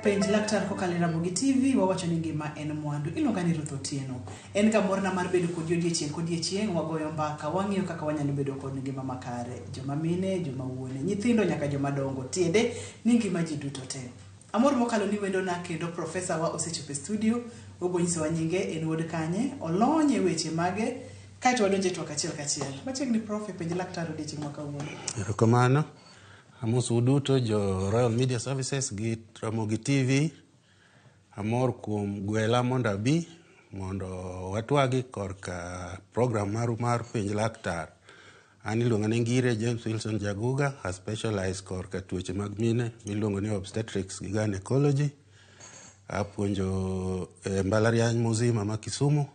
Penj Laktar kokalo e Ramogi TV, wawacho ni ngima en mwandu. Iluonga ni Ruth Otieno. En ga morna mar bedo kodi odiechieng' kodiechieng', wagoyo mbaka, wang'iyo kaka wanyalo bedo kod ngima makare. Joma mine, joma wuone, nyithindo nyaka joma dongo. Tiende ni ngima ji duto te. Amor mokalo ni wendona kendo profesa wa osechopo e studio, obo nyisowa nyinge, en wuod kanye, olony e weche mage, kaeto wadonjo e twak achiel kachiel. Machiegni prof e Penj Laktar odiechieng' ma kawuono. Erokamano. Amosou duto jo Royal Media Services gi Ramogi TV. Amor kuom gwela mondo abi mondo watwagi korka program maru mar Penj Laktar. An iluonga ni Ngire James Wilson Jaguga, a specialize korka tuoche mag mine miluongo ni obstetrics gi gynecology. Apuonjo e mbalariany Muzima ma Kisumu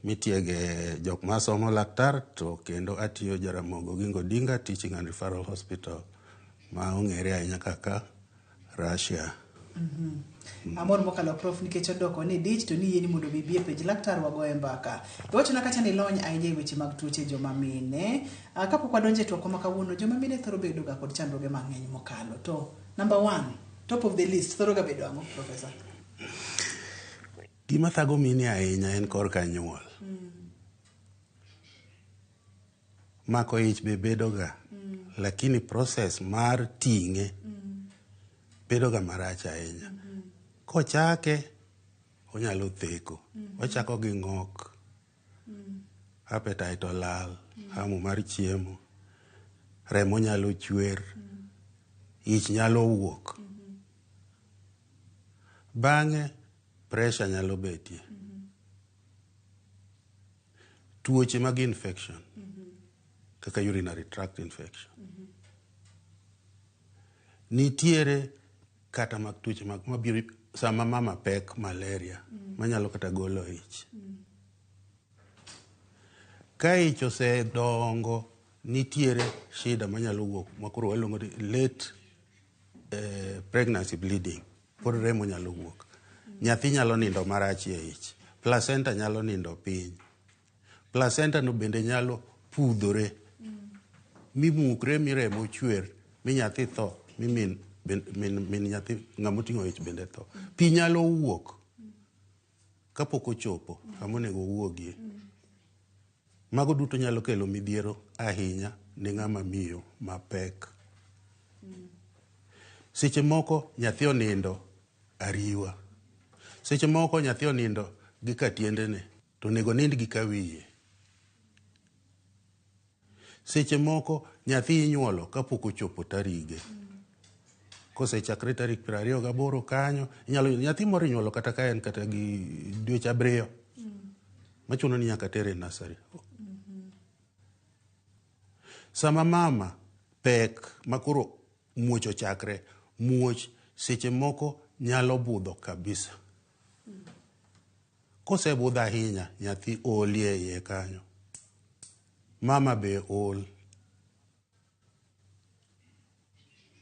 mitiege jok masomo laktar to kendo atiyo Jaramogi Oginga Odinga Teaching and Referral Hospital ma ong'ere ahinya kaka Russia. Amor mokalo prof nikech odoko ni dich to niyieni mondo bi ibi e Penj Laktar wagoye mbaka. Iwachona kacha ni ilony ahinya e weche mag tuoche joma mine. Kapok wadonjo e twakwa ma kawuono, joma mine thoro bedo ga kod chandruoge mang'eny mokalo. To number one, top of the list thoro ga bedo ang'o, Professor? Gima thago mine ahinya en korka nyuol. Mako ich be bedo ga, lakini process mar ting'e bedo ga marach ahinya. Kochake, onyalo theko. Ochako gi ng'ok, appetite olal, hamu mar chiemo, remo nyalo chwer, ich nyalo wuok. Bang'e, pressure nyalo betie. Tuoche mag infection, kaka urinary tract infection. Nitiere kata mag tuoche mag mabiro sama mama pek malaria manyalo kata golo ich. Ka ich osedongo, nitiere shida manyalo wuok makoro waluongo ni late pregnancy bleeding. Pod remo nyalo wuok. Nyathi nyalo nindo marach e ich. Placenta nyalo nindo piny. Placenta no bende nyalo pudhore mi mukre mi remo chwer mi nyathi tho mi min, min, min nyathi ng'ama oting'o ich bende tho. Pi nyalo wuok kapok ochopo kama onego owuogie. Mago duto nyalo kelo midhiero ahinya ne ng'ama miyo mapek. Seche moko nyathi onindo ariwa. Seche moko nyathi onindo gi ka tiendene to onego onind gi ka wiye. Seche moko nyathi inyuolo kapok ochopo tarige. Kosechakre tarik 28 kanyo, inyalo yudo nyathi moro inyuolo kata ka en kata gi dweche 7. Machuno ni nyaka tere e nursery. Sama mama pek makoro muoch ochakre, muoch seche moko nyalo budho kabisa. Kosebudho ahinya, nyathi olie iye kanyo. Mama be ol.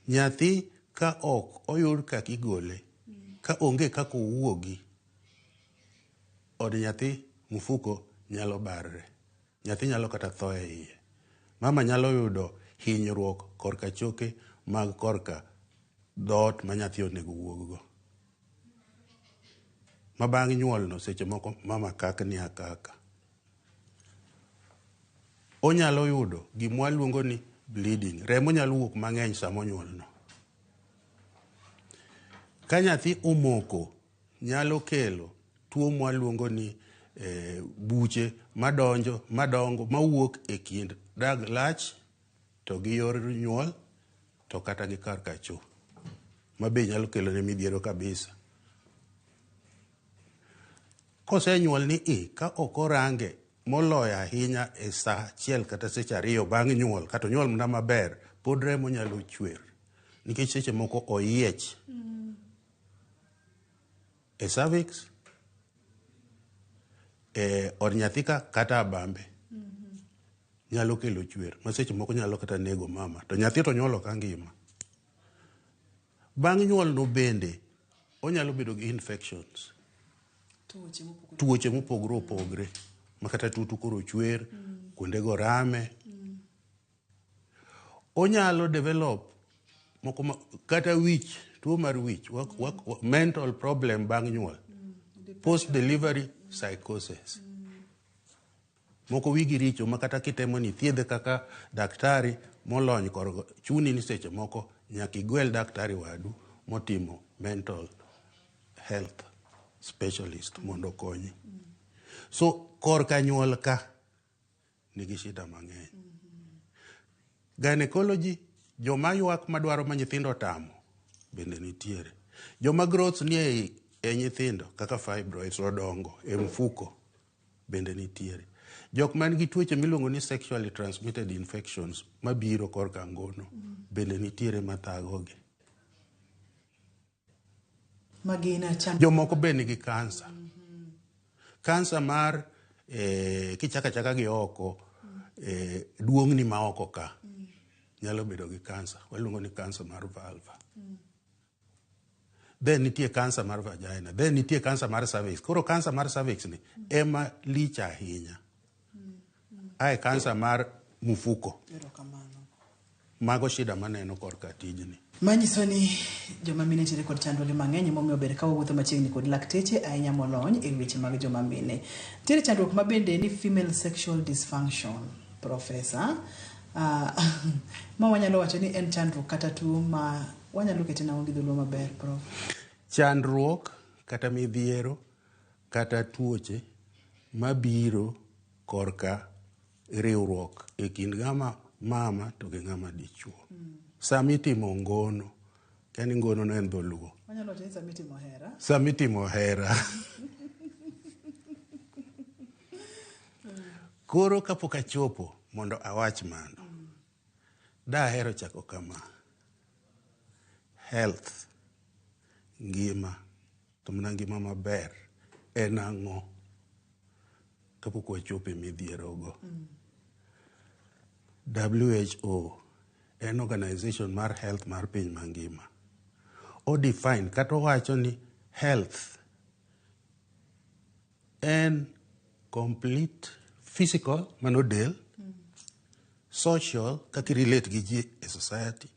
Nyathi ka ok oyud kaka igole, ka onge kaka owuogi, od nyathi mfuko nyalo barre. Nyathi nyalo kata tho e iye. Mama nyalo yudo hinyruok korka choke mag korka dhoot ma nyathi onego wuog go. Ma bang' nyuol no seche moko mama kakni akaka. Onyalo yudo gima waluongo ni bleeding. Remo nyalo wuok mang'eny sama onyuol no. Ka nyathi omoko, nyalo kelo tuo mwaluongo ni buche madonjo madongo mawuok e kind dag lach to gi yor nyuol to kata gi kar kacho ma be nyalo kelo ne midhiero kabisa. Kosenyuol ni i ka ok orange moloyo ahinya e saa achiel kata seche 2 bang' nyuol kata onyuol mana maber pod remo nyalo chwer nikech seche moko oyiech e cervix e od nyathi ka kata abambe nyalo kelo chwer ma seche moko nyalo kata nego mama to nyathi to nyuolo ka ngima. Bang' nyuol no bende onyalo bedo gi infections. Tuoche mopogore opogore ma kata tutu koro chwer, kuondego rame. Onyalo develop moko ma, kata wich Tuo mar wich, mental problem bang' nyuol. Post delivery psychosis. Moko wigi richo ma kata kitemo ni thiedhe kaka daktari molony korgo, chuni ni seche moko nyaka igwel daktari wadu motimo mental health specialist mondo okonyi. So korka nyuol ka nigi shida mang'eny. Gynecology, joma ywak madwaro ma nyithindo tamo bende nitiere. Joma growth nie e nyithindo kaka fibroids odongo e mfuko bende nitiere. Jok man gi tuoche miluongo ni sexually transmitted infections mabiro korka ngono bende nitiere mathagogi. Magin chandruok. Jomoko be nigi kansa. Kansa mar kichako achaka gi oko, duong'ni ma oko ka nyalo bedo gi kansa. Waluongo ni kansa mar vulva. Then nitie kansa mar vagina. Then nitie kansa mar cervix. Koro kansa mar cervix ni ema lich ahinya. Ae kansa mar mfuko. Erokamano. Mago shida maneno korka tijni. Manyiso ni joma mine nitiere kod chandruoge mang'eny, emomiyo ber ka wawuotho machiegni kod lakteche ahinya molony e weche mag joma mine. Nitiere chandruok ma bende ni female sexual dysfunction, professor. Ma wanyalo wacho ni en chandruok kata tuo ma wanyalo kete nang'o gi dholuo maber, prof? Chandruok kata midhiero kata tuoche mabiro korka riwruok e kind ng'ama mama to gi ng'ama dichuo. Sama itimo ngono, yani ngono no en dholuo. Wanyalo wacho ni sama itimo hera. Sama itimo hera. Koro kapok achopo mondo awach mano, dahero chako kama. Health, ngima, to mana ngima maber, en ang'o? Kapok wachopo e midhierogo. WHO en organization mar health mar piny mangima. O define kata owacho ni health en complete physical, mano del, social, kaka i relate gi ji e society,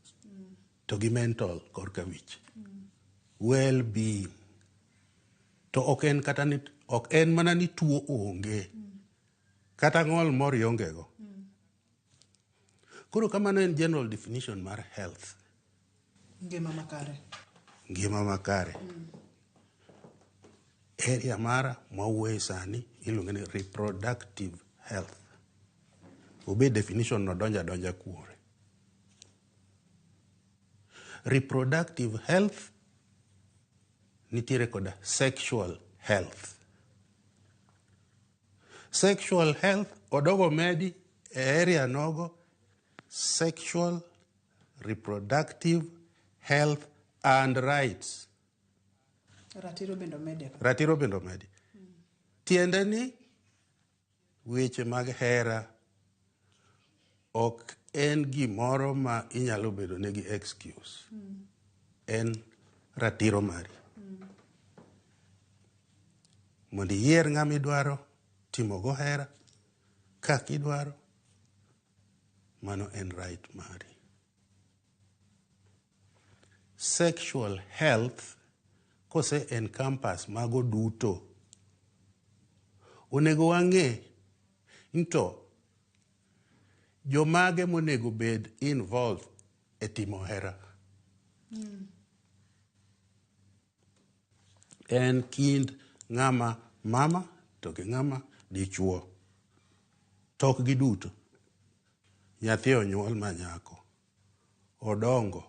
to gi mental korka wich. Well being. To ok en kata ni, ok en mana ni tuo onge. Kata ng'ol moro ionge go. Koro kamano en general definition mar health. Ngima makare. Ngima makare. Area mara mwawuoye sani iluonge ni reproductive health. Obed definition no donja donja kuore. Reproductive health nitiere koda sexual health. Sexual health odogo medi e area nogo sexual reproductive health and rights. Ratiro bende omedi. Ratiro bende omedi. Tiende ni weche mag hera ok en gimoro ma inyalo bedo negi excuse. En ratiro mari. Mondo iyier ng'ama idwaro timo go hera kaka idwaro, mano en right mari. Sexual health kose encompass mago duto. Onego wang'e ni to jomage monego bed involved e timo hera. En kind ng'ama mama to gi ng'ama dichuo. To ok giduto. Nyathi onyuol ma nyako. Odongo.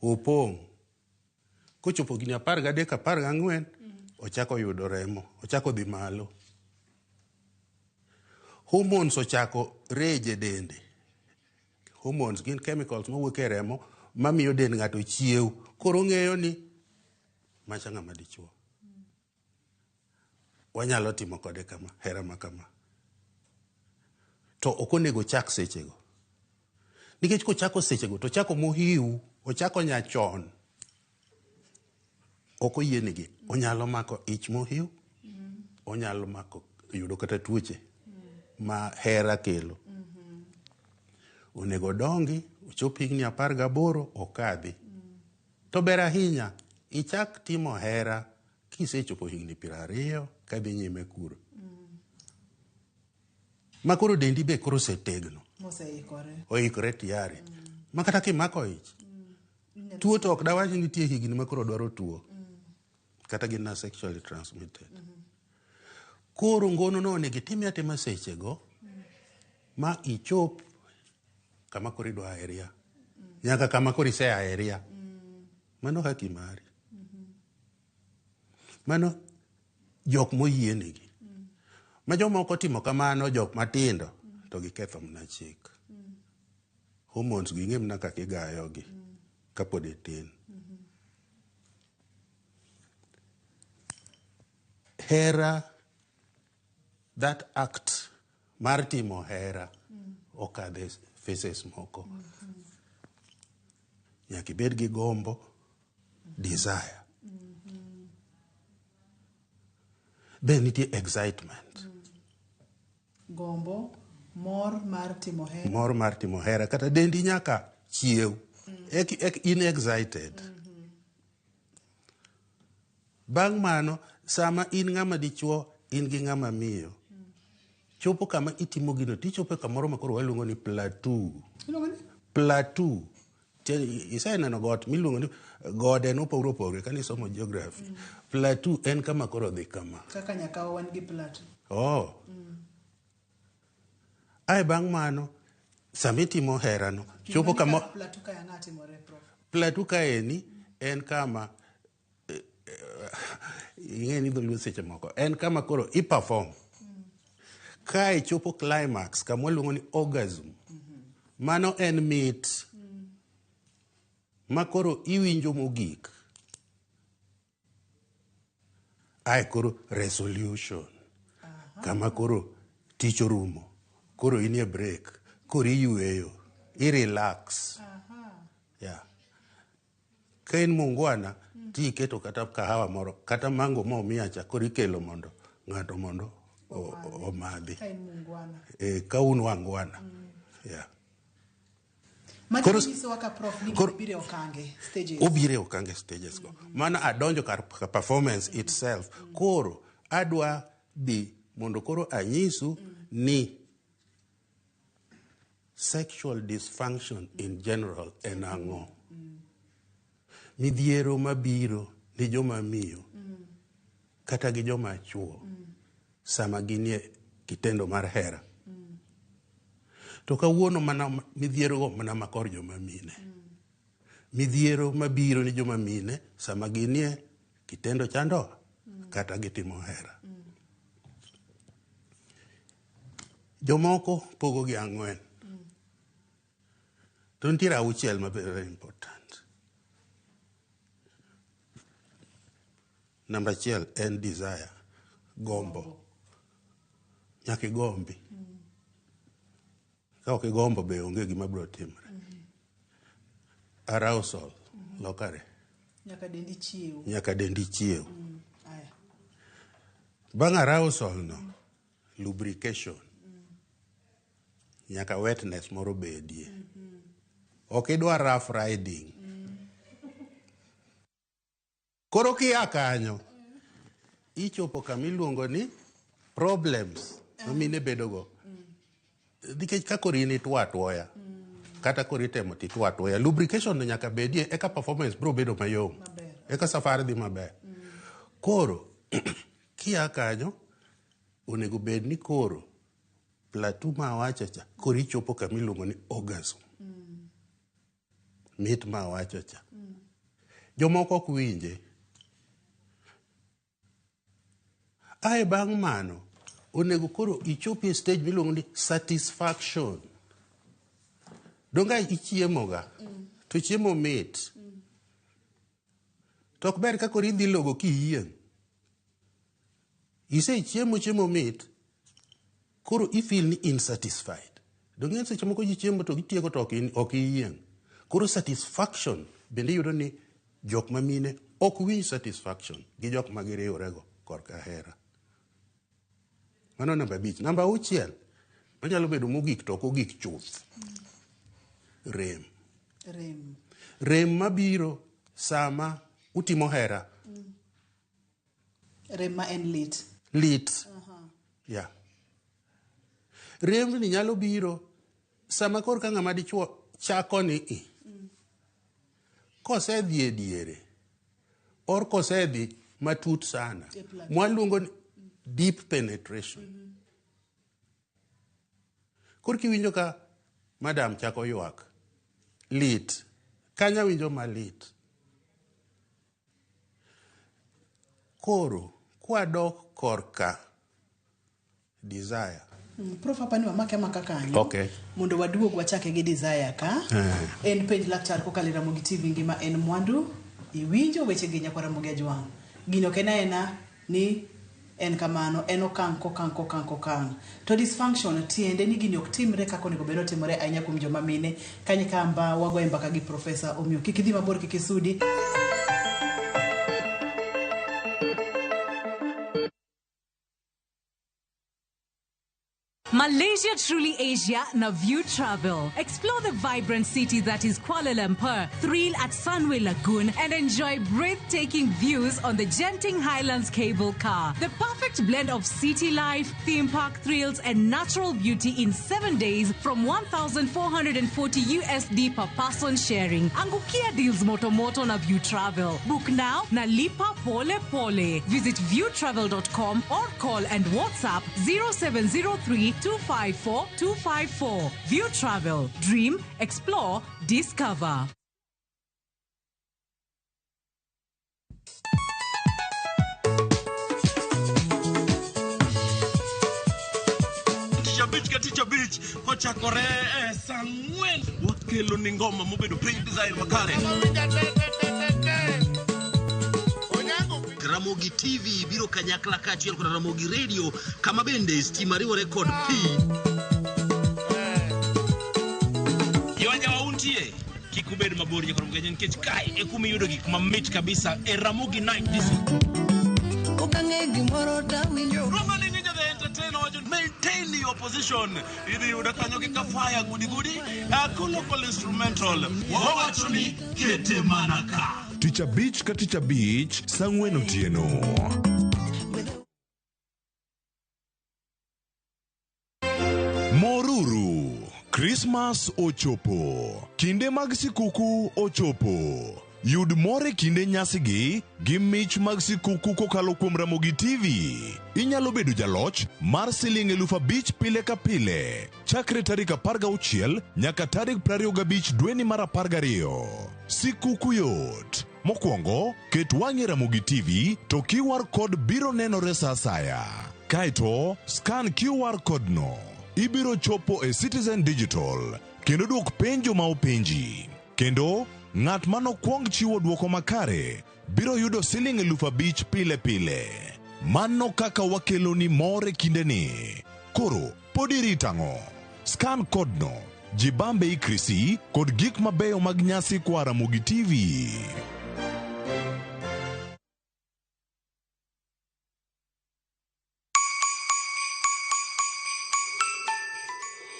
Opong'. Kochopo higni 13, 14, ochako yudo remo. Ochako dhi malo. Hormones ochako rage e dende. Hormones gin chemicals mawuok e remo mamiyo dend ng'ato chiew. Koro ong'eyo ni macha ng'ama dichuo. Wanyalo timo kode kama, hera ma kama. To ok onego chak sechego. Nikech kochako sechego, to ochako mohiu, ochako nyachon. Ok oyienegi. Onyalo mako ich mohiu, onyalo mako yudo kata tuoche ma hera kelo. Onego odongi, ochop higni 18, okadhi. To ber ahinya ichak timo hera kisechopo higni 20 kadhi nyime kuro. Ma koro dendi be koro osetegno. Moseikore. Oikore tiyari. Ma kata kimako ich. Tuo to ok dawach ni nitie higni ma koro dwaro tuo. Kata gin na sexually transmitted. Koro ngono no onego itime atima sechego ma ichop kama koro idwa aheria. Nyaka kama koro ise aheria. Mano haki mari. Mano jok moyienegi. Ma jomoko timo kamano jok matindo to giketho mana chik. Hormones gi ing'e mana kaka igayogi kapod itin. Hera, that act mar timo hera okadhe phases moko. Nyaka ibed gi gombo, desire. Then nitie excitement. Gombo, mor mar timo hera. Mor mar timo hera kata dendi nyaka chiew. Ek in excited. Bang' mano, sama in ng'ama dichuo, in gi ng'ama miyo. Chopo kama itimo gino, tichopo kamoro ma koro waluongo ni plateau. Iluongo ni? Plateau. Iseneno got miluongo ni gode nopogore opogore kane isomo geography. Plateau en kama koro dhi kama. Kaka Nyakawa wan gi plateau. Oh. Ae bang' mano, sama itimo herano, chopo kama Plateau kae ang'o timore, Prof? Plateau kaeni en kama ing'e ni dholuo seche moko en kama koro i perform. Kae chopo climax kama waluongo ni orgasm. Mano en mit ma koro iwinjo mogik. Ae koro resolution. Kama koro tich orumo. Koro inie break. Koro iyueyo. I relax. Yeah. Ka in muungwana, ti iketo kata kahawa moro, kata mango ma omiya cha, koro ikelo mondo ng'ato mondo omadhi. Ka in muungwana. Ka un wangwana. Yeah. Magi Koro nyisowa ka Prof ni koro obiro e okange stages. Obiro e okange stages go. Mano adonjo kar performance itself. Koro adwa dhi mondo koro anyisu ni sexual dysfunction in general en ang'o. Midhiero mabiro ni joma miyo kata gi joma chuo sama ginie kitendo mar hera. To kawuono mana midhiero go mana makor joma mine. Midhiero mabiro ni joma mine sama ginie kitendo cha ndoa kata gitimo hera. Jomoko pogo gi 4. To nitiere 6 ma very important. Namba 1 en desire, gombo. Nyaka igombi. Ka ok igombo be onge gima biro timore. Arousal, lokare. Nyaka dendi chiew. Nyaka dendi chiew. Aya. Bang' arousal no, lubrication. Nyaka wetness moro bedie. Ok idwar rough riding. Koro kia kanyo, ichopo kama iluongo ni problems ma mine bedogo. Nikech ka koro in itwo atwoya, kata koro itemo to itwo atwoya, lubrication no nyaka bedie eka performance biro bedo mayom. Eka safari dhi maber. Koro, kia kanyo, onego bed ni koro plateau ma awacho cha, koro ichopo kama iluongo ni orgasm. Mit ma awacho cha. Jomoko ok winje. Ae bang' mano, onego koro ichopi e stage miluongo ni satisfaction. Donge ichiemoga, to chiemo mit. To ok ber ka koro idhi logo kiyieng'. Isechiemo chiemo mit, koro i feel ni insatisfied. Donge seche moko ji chiemo to gitieko to ok iyieng'. Koro satisfaction bende iyudo ni jok ma mine ok winj satisfaction gi jok ma giriworego korka hera. Mano namba 5. Namba 6, onyalo bedo mogik to ok ogik chuth. Rem. Rem. Rem mabiro sama utimo hera. Rem ma en lit. Lit. Yeah. Remni nyalo biro sama korka ng'ama dichuo chako ni i. Kosedhi e diere or kosedhi matut sana. E plateau. Mwaluongo ni deep penetration. Koro kiwinjo ka madam chako ywak, lit. Kanya winjo malit. Koro kwadok korka desire. Prof hapa ni wamake amaka kanyo. Okay. Mondo waduog wachake gi desire ka. En penj laktar kokalo e Ramogi TV ngima en mwandu. Iwinjo weche gi nyakwa Ramogi Ajwang'. Gino ok en aena ni en kamano, en okang' kokang' kokang' kokang'. To dysfunction tiende ni gini ok timre kaka onego bed ni otimore ahinya kuom joma mine. Kanyo kamba wagoye mbaka gi profesa omiyo kik idhi mabor kik isudi. Malaysia Truly Asia na View Travel. Explore the vibrant city that is Kuala Lumpur, thrill at Sunway Lagoon, and enjoy breathtaking views on the Genting Highlands cable car. The perfect blend of city life, theme park thrills, and natural beauty in 7 days from 1,440 USD per person sharing. Angukia deals moto moto na View Travel. Book now na lipa pole pole. Visit viewtravel.com or call and WhatsApp 0703 254 254. View Travel. Dream, explore, discover. Tich abich ka tich abich kochakore e saa 4 wakelo ni ngoma mobedo piny design makare. Ramogi TV biro kanyakla kaachiel kod Ramogi Radio kama bende stima riwore kod pi. Yoja untie kik ubed mabor nyaka Ramogi nikech kae e kuma iyudo gik mamit kabisa e Ramogi Night Disco. Okang'e gimoro tawinjo. Roma ni Ninja the Entertainer wacho maintain your position. Idhi yudo kanyo gi kafaya gudi gudi local instrumental. Wawacho ni kete mana ka. Tich abich ka tich abich saa 4 otieno. Moruru, Krismas ochopo. Kinde mag sikuku ochopo. Yud mor e kinde nyasigi gi mich mag sikuku kokalo kuom Ramogi TV. Inyalo bedo jaloch mar siling 5,000 pile ka pile. Chakre tarik 16 nyaka tarik 25 dweni mar 12. Sikuku yot. Mokwongo, ket wang'i e Ramogi TV to QR code biro nenore sa asaya. Kaeto, scan QR code no. Ibiro chopo e Citizen Digital kendo dwok penjo ma openji. Kendo, ng'at manokwong chiwo dwoko makare biro yudo siling 5,000 pile pile. Mano kaka wakeloni mor e kindeni. Koro, pod irito ang'o? Scan code no, jibambe ikrisi kod gik mabeyo mag nyasi koa Ramogi TV.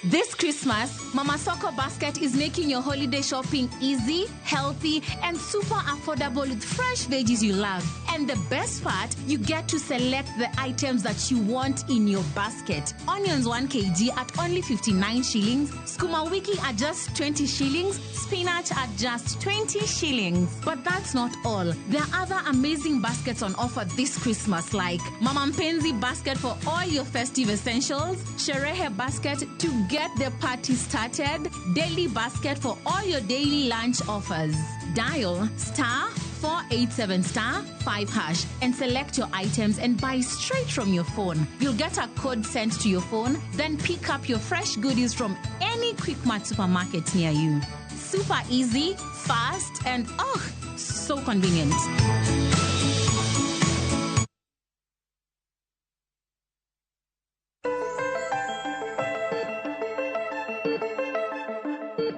This Christmas, Mama Soko Basket is making your holiday shopping easy, healthy, and super affordable with fresh veggies you love. And the best part, you get to select the items that you want in your basket. Onions 1 kg at only 59 shillings, sukuma wiki at just 20 shillings, spinach at just 20 shillings. But that's not all. There are other amazing baskets on offer this Christmas, like Mama Mpenzi basket for all your festive essentials, Sherehe basket to get the party started, daily basket for all your daily lunch offers. Dial *487*5# and select your items and buy straight from your phone. You'll get a code sent to your phone, then pick up your fresh goodies from any Quickmart supermarket near you. Super easy, fast, and oh, so convenient.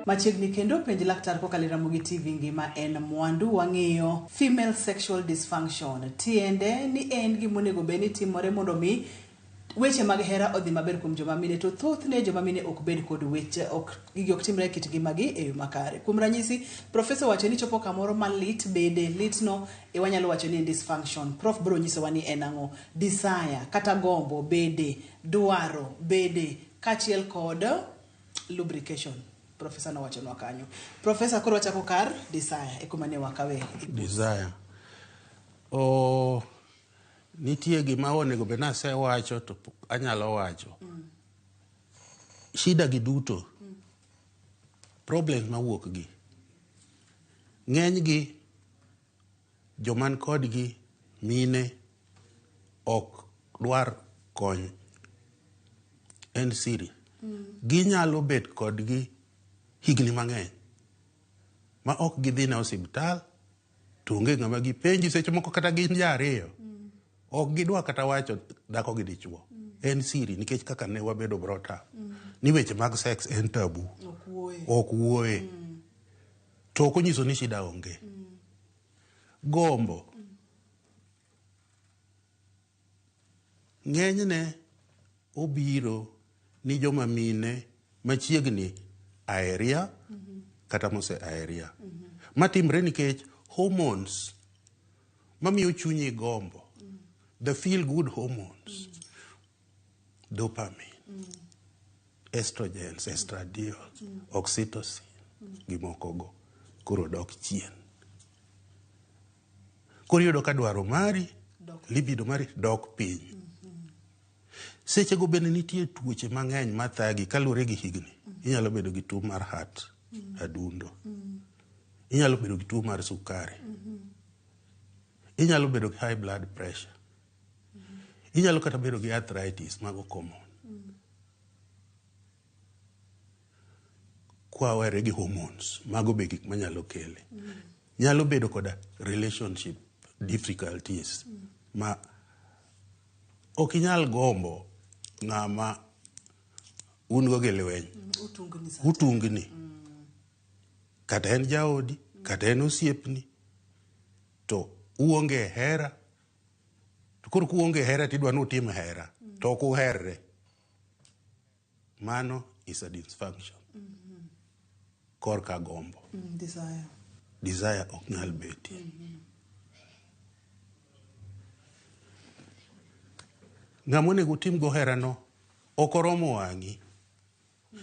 Machiegni kendo penj laktar kokalo e Ramogi TV ngima en mwandu wang'iyo female sexual dysfunction tiende ni en gima onego bed ni timore mondo mi Weche mag hera odhi maber kuom joma mine to thothne joma mine ok bed kod weche ok gigi ok timre e kit ngimagi e yo makare. Kuom ranyisi, profesa owacho ni chopo kamoro ma lit bede, litno e wanyalo wacho ni en dysfunction. Prof biro nyisowa ni en ang'o. Desire kata gombo bede, dwaro bede kaachiel kod lubrication. Profesa nowachonwa kanyo. Profesa koro wachako kar desire e kuma ne wakawe. Desire. Oh, nitie gima onego bed nasewacho to anyalo wacho. Shida gi duto, problems mawuok gi, ng'eny gi joman kodgi mine ok dwar kony. En siri. Ginyalo bet kodgi higni mang'eny ma ok gidhi ne osiptal to onge ng'ama gipenji seche moko kata gin ji ariyo. Ok gidwa kata wacho dhako gi dichuo. En siri nikech kaka ne wabedo brought up. Ni weche mag sex en taboo. Ok wuoye. Ok wuoye. To ok onyiso ni shida onge. Gombo. Ng'enyne obiro ni joma mine machiegni aeria kata mose aeria. Matimre nikech hormones mamiyo chunyi gombo. The feel good hormones. Dopamine, estrogens, estradiol, oxytocin, gimokogo koro dok chien. Koro iyudo ka dwaro mari, libido mari dok piny. Sechego bende nitie tuoche mang'eny mathagi kaluwore gi higni. Inyalo bedo gi tuo mar heart, adundo. Inyalo bedo gi tuo mar sukari. Inyalo bedo gi high blood pressure. Inyalo kata bedo gi arthritis, mago common. Kwawere gi hormones, mago be gik manyalo kele. Nyalo bedo koda relationship difficulties ma ok inyal gombo ng'ama un go gi lweny. Utungni sa. Utungni. Kata en jaodi, kata en osiepni, to uonge e hera. To koro kuonge e hera tidwa ni utim hera, to ok uherre. Mano is a dysfunction. Korka gombo. Desire. Desire ok nyal betie. Ng'ama onego utim go herano ok oromo wang'i.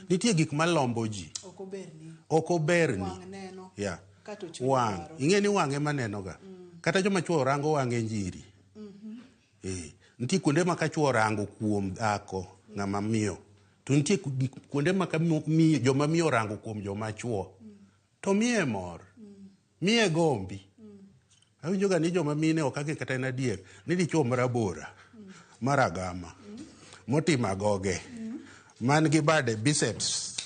Nitie gik malombo ji. Ok oberni. Ok oberni. Wang' neno. Yeah. Kato chuny Wang'. dwaro. Ing'e ni wang' ema nenoga. Kata joma chuo rango wang' e njiri. Nitie kuonde ma ka chuo rango kuom dhako ng'ama miyo. To nitie kuonde ma ka joma miyo rango kuom joma chuo. To miye mor. Miye gombi. Awinjo ga ni joma mine ok ang'e kata en adier. Ni dichuo marabora. Maragama. Motimo agoge. Man gi bade biceps.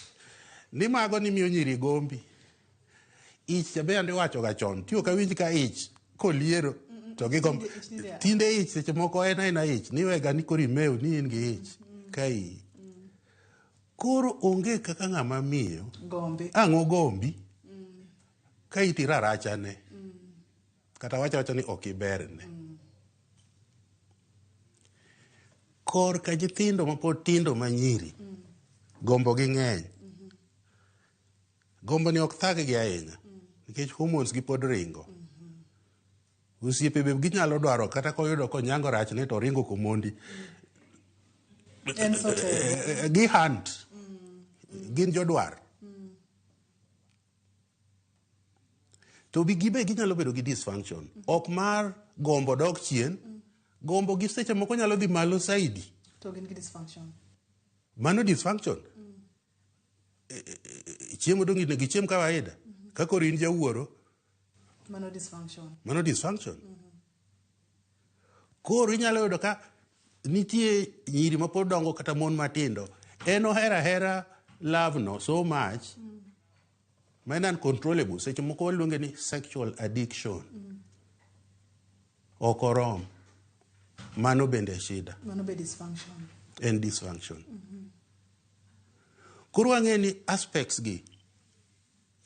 Ni mago ni miyo nyiri gombi. Ich be ande wacho ga chon. Tiyo ka winj ka ich koliero to gigombo. Tinde ich Tinde ich seche moko en aena ich. Niwega ni koro imew ni in gi ich. Ka iyi. Koro onge kaka ng'ama miyo. Gombi. Ang' ogombi. Ka iti rarachane. Kata wacho awacha ni ok iberne. Korka nyithindo mapod tindo manyiri, gombo gi ng'eny. Gombo ni ok thag gi ahinya, nikech hormones gi pod ringo. Osiepe be ginyalo dwaro kata koyudo konyango rachne to oringo komondi. En sote. Gi hunt. Gin jodwar. To bi gibe ginyalo bedo gi dysfunction. Ok mar gombo dok chien, gombo gi seche moko nyalo dhi malo saidi. To gin gi dysfunction. Mano dysfunction. Chiemo dong' onego ichiem kawaida. Ka koro in jawuoro, Mano dysfunction. mano dysfunction. Koro inyalo yudo ka nitie nyiri mapod dongo kata mon matindo. En ohero ahera love no so much ma en uncontrollable. Seche moko waluonge ni sexual addiction. Ok orom. Mano bende shida. Mano be dysfunction. En dysfunction. Koro wang'e ni aspects gi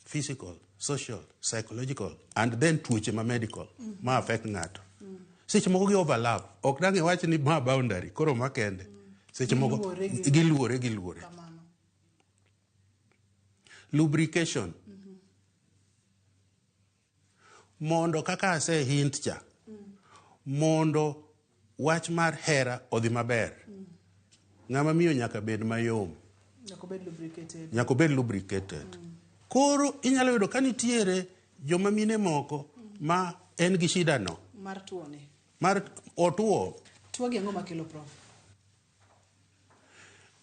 physical, social, psychological and then tuoche ma medical ma affect ng'ato. Seche moko gi overlap. Ok dang' iwach ni ma boundary koro ma kende. Seche moko Giluwore gi- giluwore giluwore. Kamano. Lubrication. Mondo kaka ase hint cha, mondo wach mar hera odhi maber, ng'ama miyo nyaka bed mayom. Nyaka obed lubricated. Nyaka obed lubricated. Koro inyalo yudo ka nitiere joma mine moko ma en gi shida no Mar tuoni. mar otuo. Tuo gi ang'o makelo prof?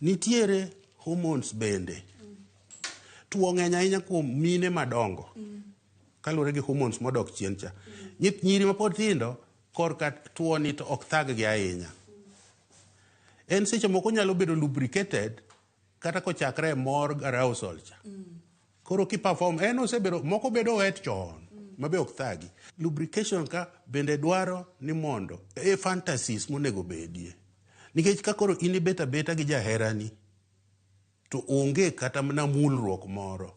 Nitiere hormones bende. Tuo ng'eny ahinya kuom mine madongo kaluwore gi hormones modok chien cha. Nyiri mapod tindo korka tuo ni to ok thag gi ahinya. En seche moko nyalo bedo lubricated kata kochakre e mor arousal cha. Koro ki perform en osebedo moko bedo wet chon mabe ok thagi. Lubrication ka bende dwaro ni mondo e fantasies monego bedie. Nikech ka koro in ibet abeta gi jaherani to onge kata mana mulruok moro.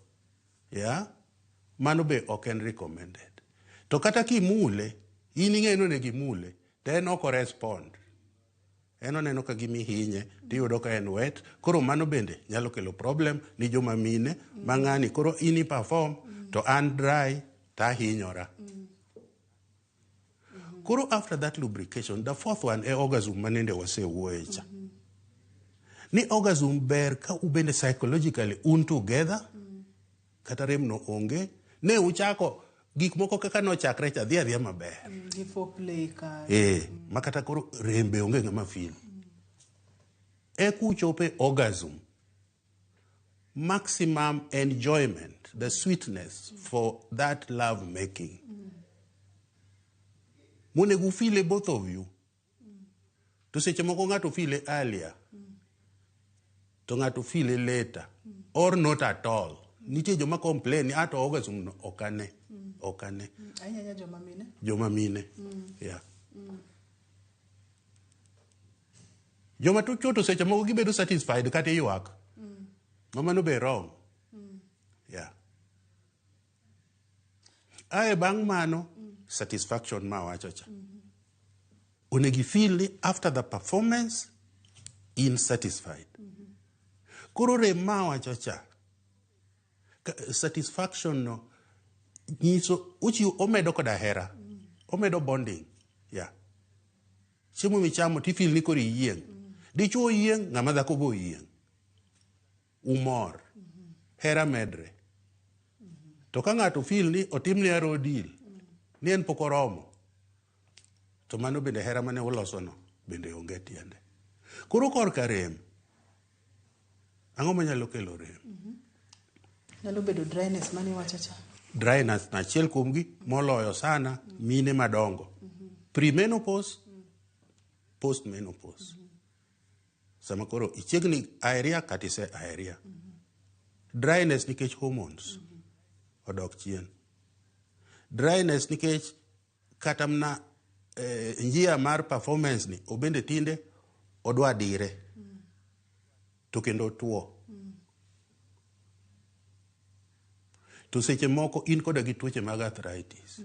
Ya? Mano be ok en recommended. To kata kimule, in ing'e ni onego imule, to en ok o respond. En oneno ka gima ihinye, tiyudo ka en wet. Koro mano bende nyalo kelo problem ni joma mine ma ng'ani koro in i perform to an dry to ahinyora. Koro after that lubrication, the fourth one e orgasm manende wasewuoye cha. Ni orgasm ber ka ubende psychologically un together, kata rem no onge, ne uchako gik moko kaka nochakre cha dhi adhiya maber. Gi foreplay ka. Ma kata koro rem be onge ng'ama feel. Eka uchopo e orgasm, maximum enjoyment, the sweetness for that love making. Monego ufile both of you. To seche moko ng'ato file earlier, to ng'ato file later, or not at all. Nitie joma complain ni ato orgasm no ok ane, ok ane. Ahinya ahinya joma mine. Joma mine. Yeah. Joma to chuo to seche moko gibedo satisfied kata ywak. Ma mano be wrong. Yeah. Ae bang' mano, satisfaction ma awacho cha. Onego ifeel ni after the performance, in satisfied. Koro rem ma awacho cha, satisfaction no nyiso ochiwo omedo koda hera, omedo bonding. Yeah. Chiemo michamo tifeel ni koro iyieng'. Dichuo oyieng', ng'ama dhako be oyieng'. Umor. Hera medre. To ka ng'ato feel ni otimne arrow deal, ni en pok oromo, to mano bende hera mane ulosono bende onge tiende. Koro korka rem, ang'o manyalo kelo rem? Nyalo bedo dryness mane iwacho cha. Dryness na achiel kuomgi moloyo sana mine madongo. Premenopause, postmenopause. Sama koro ichiegni aeria kata ise aeria. Dryness nikech hormones odok chien. Dryness nikech kata mana njia mar performance ni obende tinde odwa dire to kendo otuo. To seche moko in koda gi tuoche mag arthritis.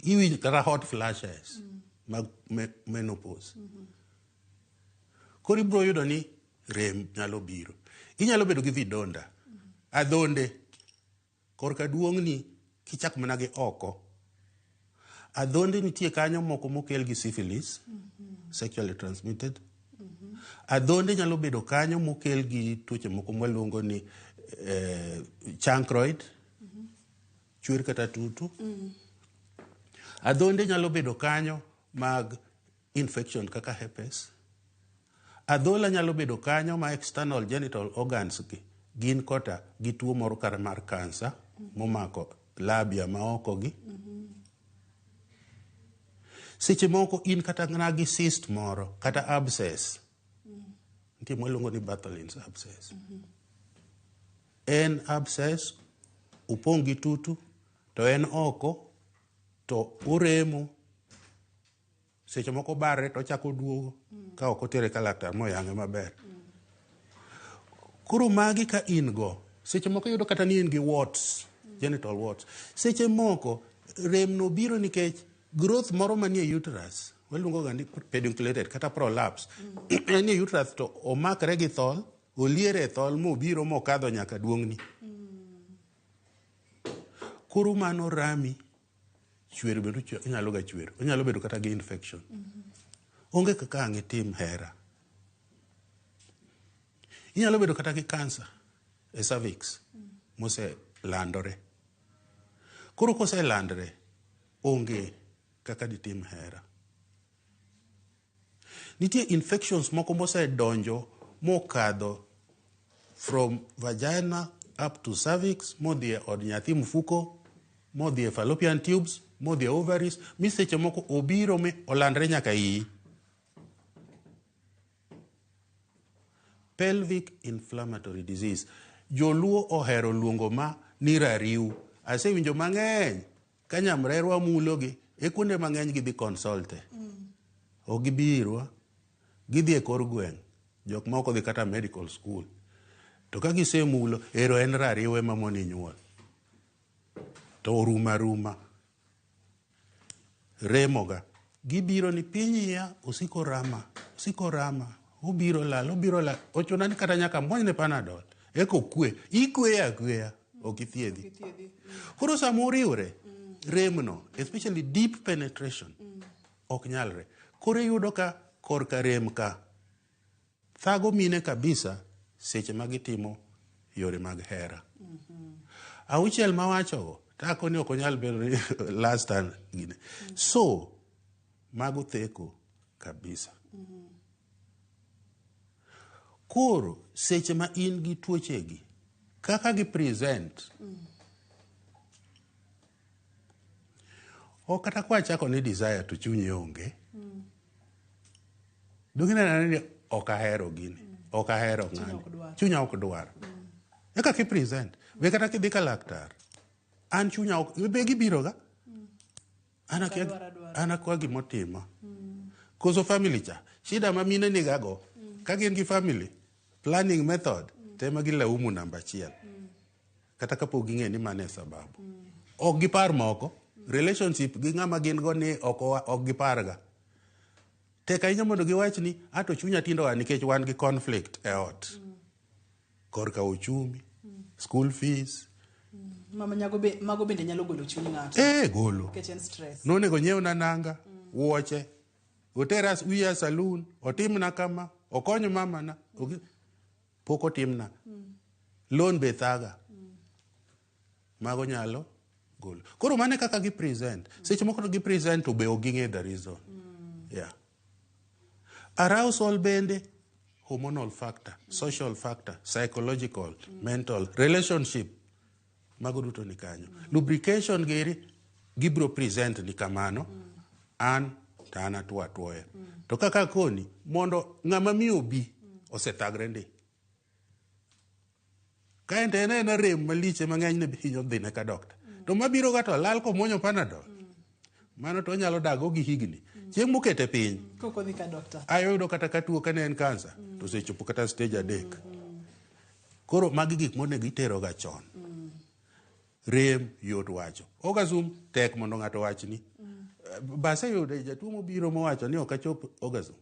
Iwinjo kata hot flashes mag menopause. Koro ibiro yudo ni rem nyalo biro. Inyalo bedo gi vidonda, adhonde. Korka duong'ni kichak mana gi oko. Adhonde nitie kanyo moko mokel gi syphilis, sexually transmitted. Adhonde nyalo bedo kanyo mokel gi tuoche moko mwaluongo ni chancroid, chwer kata tutu. Adhonde nyalo bedo kanyo mag infection kaka herpes. Adhola nyalo bedo kanyo ma external genital organs gi gin kota gi tuo moro kata mar kansa momako labia ma oko gi. Seche moko in kata mana gi cyst moro kata abscess. Nitie mwaluongo ni Bartholin's abscess. En abscess opong' gi tutu to en oko to oremo seche moko barre to ochako oduogo ka ok otere ka laktar moyang'e maber. Koro magi ka in go, seche moko iyudo kata ni in gi warts, genital warts. Seche moko rem no biro nikech growth moro manie uterus Waluongo ga ni pedunculated kata prolapse. En ni uterus to omakre gi thol, oliere e thol mobiro mokadho nyaka duong'ni. Koro mano rami chwer bende onyalo ga chwer. Onyalo bedo kata gi infection. Onge kaka ang' itim hera. Inyalo bedo kata gi cancer e cervix moselandore. Koro koselandre, onge kaka ditim hera. Nitie infections moko mosedonjo mokadho from vagina up to cervix, modhi e od nyathi mfuko, modhi e fallopian tubes, modhi e ovaries, mi seche moko obiro mi olandre nyaka iyi. Pelvic inflammatory disease. Joluo ohero luongo ma ni rariw. Asewinjo mang'eny ka nyamrerwa mulogi e kuonde mang'eny gidhi consulte. Ok gibi irwa, gidhi e kor gweng', jok ma ok odhi kata medical school. To ka gisemulo, ero en rariw ema moni nyuol. To orumo aruma. Remoga. Gibiro ni piny iya osiko rama, osiko rama, obiro lal, obiro lal. Ochuna ni kata nyaka muonyne Panadol. Eka okwe. Ikweyo akweya, ok ithiedhi. Koro sama uriwre, remno, especially deep penetration, ok nyalre. Koro iyudo ka korka rem ka thago mine kabisa seche ma gitimo yore mag hera. Auchiel mawachogo, tako ni ok onyal bedo ni last and gine. So, mago theko kabisa. Koro, seche ma in gi tuochegi, kaka gi present, ok kata kwachako ni desire to chunyi onge. Donge ineno ni ok ahero gini, ok ahero ng'ani, ok dwar. chunya ok dwar. Eka ki present, be kata kidhi ka laktar, an chunya ok, be gibiro ga. An akia, Adwar adwara. an akia gimotima. Koso family cha, shida ma mine nigago, ka gin gi family, planning method, tema gilaumu namba achiel. Kata kapok ging'e ni mano e sababu. Ok gipar moko, relationship gi ng'ama gin go ni ok ok giparga. Tek ahinya mondo giwach ni ato chunya tindo a nikech wan gi conflict e ot. Korka uchumi, school fees, Mama nyago be, mago bende nyalo golo chuny ng'ato. Golo. Nikech en stress. Nonego nyiewna nanga, wuoche, otera wiya saloon, otimna kama, okony mamana. Pok otimna. Loan be thaga. Mago nyalo golo. Koro mano e kaka gi present. Seche moko to gi present to be ok ging'e the reason. Yeah. Arousal bende, hormonal factor, social factor, psychological, mental, relationship. Mago duto ni kanyo. Lubrication giri, gibiro present ni kamano, an to an atuo atuoya. To kaka koni, mondo ng'ama miyo bi, osethagre ndi. Ka en to en aena rem malich ema ng'enyne hinyo dhine ka dokta. To mabiro ga to lal komuonyo Panadol. Mano to onyalo dago gi higni. Chieng' mokete piny, Kok odhi ka dokta. ayudo kata ka tuo kane en kansa, to osechopo kata stage 3. Koro magi gik monego itero ga chon. Rem yot wacho. Orgasm tek mondo ng'ato wachni. Baseyudo jatuo mobiro mowacho ni ok achop orgasm.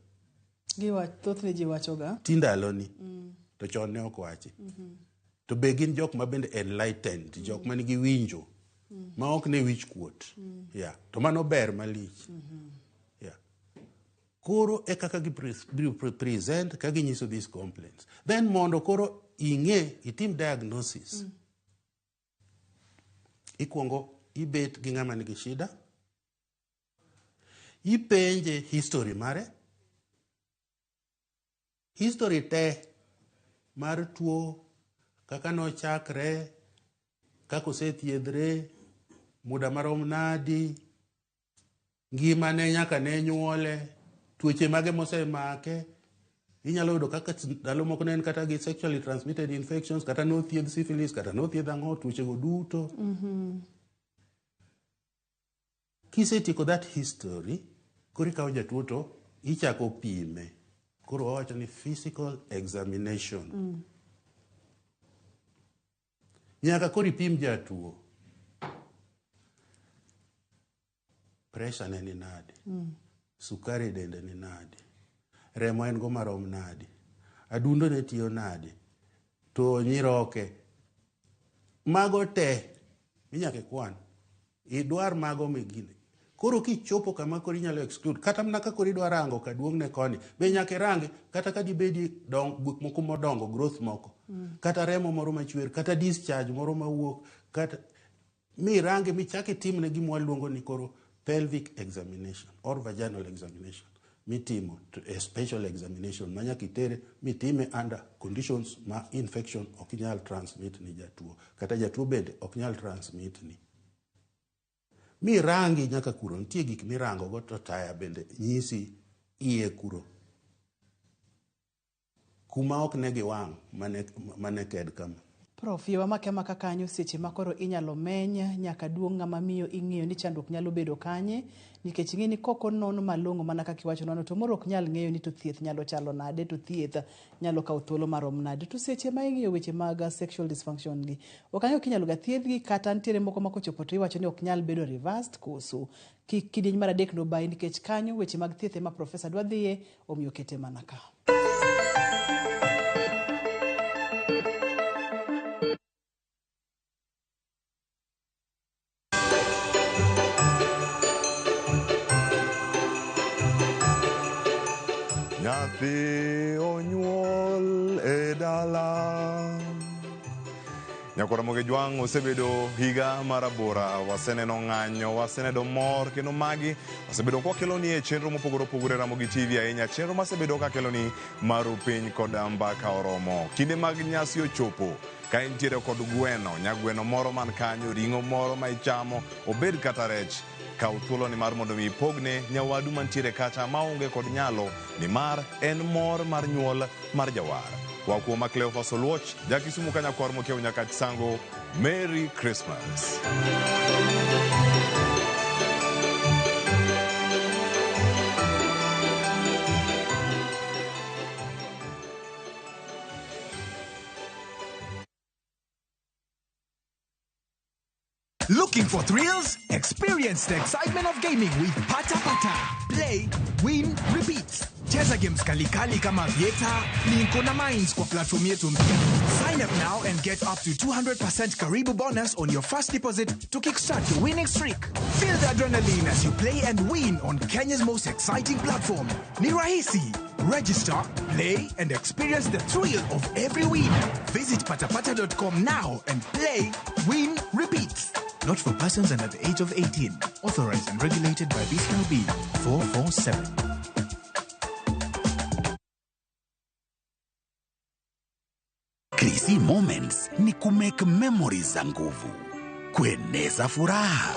Thothne ji wachoga. Ti ndaloni. To chon ne ok wachi. To be gin jok ma bende enlightened, jok ma nigi winjo, ma ok ne wich kuot. Yeah. To mano ber malich. Yeah. Koro e kaka gi present ka ginyiso these complaints. Then mondo koro ing'e, itim diagnosis. Ikuongo ibet gi ng'ama nigi shida, ipenje history mare, history te mar tuo, kaka nochakre, kaka osethiedhre, muda marom nadi, ngimane nyaka ne nyuole, tuoche mage mosemake. Inyalo yudo kaka ndalo moko ne en kata gi sexually transmitted infections, kata nothiedh syphilis, kata nothiedh ang'o, tuochego duto. Kisetieko that history, koro ikawo jatuo to ichako pime. Koro wawacho ni physical examination. Nyaka koro ipim jatuo. Pressure ne ni nade? Sukari e dende ni nadi? Remo en go marom nadi? Adundo ne tiyo nadi? To nyiroke. Mago te minyaka ikwan. Idwar mago migine. Koro kichopo kama koro inyalo exclude kata mana ka koro idwa rango kaduong'ne koni be nyaka irange kata ka dibedi dong, gik moko modongo growth moko kata remo moro machwer kata discharge moro mawuok kata mirange michak itimne gima waluongo ni koro pelvic examination or vaginal examination mitimo to a special examination ma nyaka itere mitime under conditions ma infection ok nyal transmit ni jatuo kata jatuo bende ok nyal transmit ni mirangi nyaka kuro nitie gik mirango go to taya bende nyisi iye kuro kuma ok ne gi wang' mane ked kama. Prof, yie wamake amaka kanyo seche ma koro inyalo meny nyaka duong' ng'ama miyo ing'iyo ni chandruok nyalo bedo kanye nikech ing'e ni kok onon malong'o mana kaka iwachonwa to moro ok nyal ng'eyo ni to thieth nyalo chalo nade to thieth nyalo kawo thuolo marom nade to seche ma ing'iyo weche mag sexual dysfunction gi ok ang'eyo kinyalo ga thiedhgi kata nitiere moko ma kochopo to iwacho ni ok nyal bedo reversed koso kik kidieny mar adek nobayi nikech kanyo weche mag thieth ema profesa dwa dhiye omiyo kete mana ka. Nyathi onyuol e dala. Nyakwar Ramogi Jwang' osebedo higa mar abora, waseneno ng'anyo, waseneno mor, kendo magi osebedo kwakeloni e chenro mopogore opogore Ramogi TV ahinya, chenro masebedo kakeloni maru piny kod mbaka oromo. Kinde mag nyasi ochopo, ka intiere kod gweno, nyagweno moro man kanyo, ring'o moro ma ichamo, obed kata rech, kaw thuoloni mar mondo mi ipogne nyawadu mantiere kacha maonge kod nyalo, nimar en mor mar nyuol mar jawar. Wakuoma Cleophas Oluoch, jakisumu ka nyakwar mokiewo nyaka Sango, Merry Christmas. Looking for thrills? Experience the excitement of gaming with Pata Pata. Play, win, repeat. Cheza games kalikali kama Vieta, Plinko na Mines kwa platform yetu mpya. Sign up now and get up to 200% Karibu bonus on your first deposit to kickstart your winning streak. Feel the adrenaline as you play and win on Kenya's most exciting platform. Ni rahisi. Register, play, and experience the thrill of every win. Visit patapata.com now and play, win, repeat. Not for persons under the age of 18. Authorized and regulated by BCLB 447. Krisi Moments ni kumake memories za nguvu, kueneza furaha,